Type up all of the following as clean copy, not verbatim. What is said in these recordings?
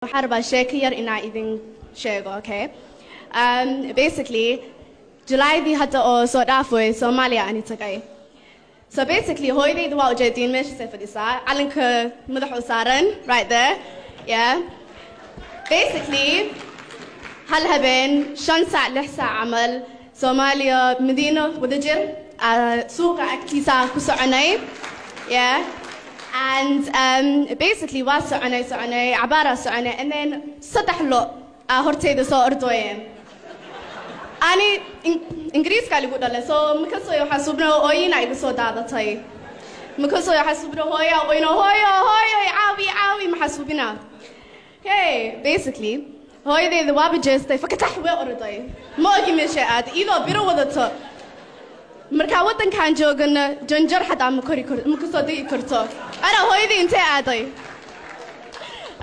Waxaan rabaa sheeko yar inaa idin sheego, okay? Basically, Julaydii hadda oo soo dhaafay Soomaaliya ani tagay. So basically, hooyadayda waa ujeediin meeshaasay fadhisaa, calanka madaxu saaran, right there, yeah. Basically, hal habeen 5 saac 6 saac camal Soomaaliya Madiino Wadajir suuqa agtiisa ku soconay, yeah. And basically waa soconay soconay cabaaraa soconay, and then saddex lo aa hortayda soo ordooyeen. Ani Ingiriiskaa ligu dhalay, so makasoo waxaa subna ooyina igu soo daadatay, makasoo waxaa subna hooya oyno, hooyo hooyo, caawi caawi, maxaa subina? Okay, basically hooyadeyda waaba jeestay, fakatax way orday, ma ogi meesha aaday iyadoo biro wadato. Markaa waddankan joogana janjar xataa ma kori kar, ma kasoo degi karto. Ana hooyadii intee aaday?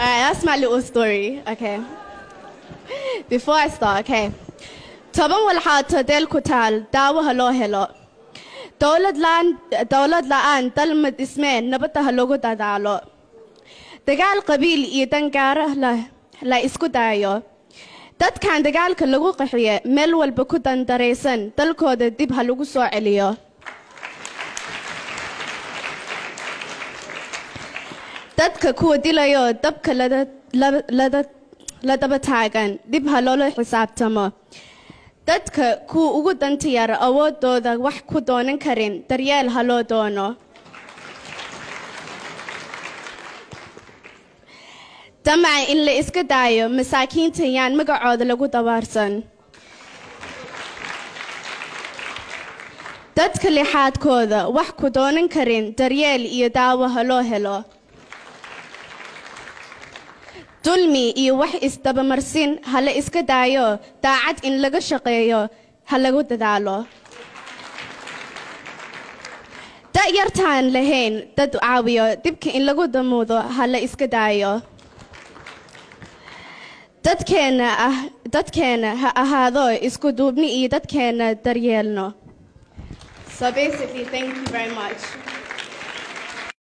Alright, that's my little story. Okay. Before I start, okay. 10 walxaato deel ku taal daawo ha loo helo. Dowlad la'aan, dowlad la'aan dal ma dhismeen, nabadda ha loogu dadaalo. Dagaal qabiil iyo dan gaara la isku daayo. Dadkan dagaalka lagu qaxiye meel walba ku dandaraysan dalkooda dib ha lagu soo celiyo. Dadka kuwa dilayo dabka la daba taagan dib ha loola xisaabtamo. Dadka kuwa ugu danta yar awoodooda wax ku doonan karin daryeel ha loo doono. Damaca in la iska daayo, masaakiinta yaan magacooda lagu dabaarsan. Dadka lixaadkooda wax ku doonan karin daryeel iyo daawo ha loo helo. Dulmi iyo wax isdabamarsin ha la iska daayo, daacad in laga shaqeeyo ha lagu dadaalo. Da'yartaan lahayn dad caawiyo dibka in lagu damuudo ha la iska daayo. Dadkeena ah dadkeena ha ahaado isku duubni iyo dadkeena daryeelno. So basically, thank you very much.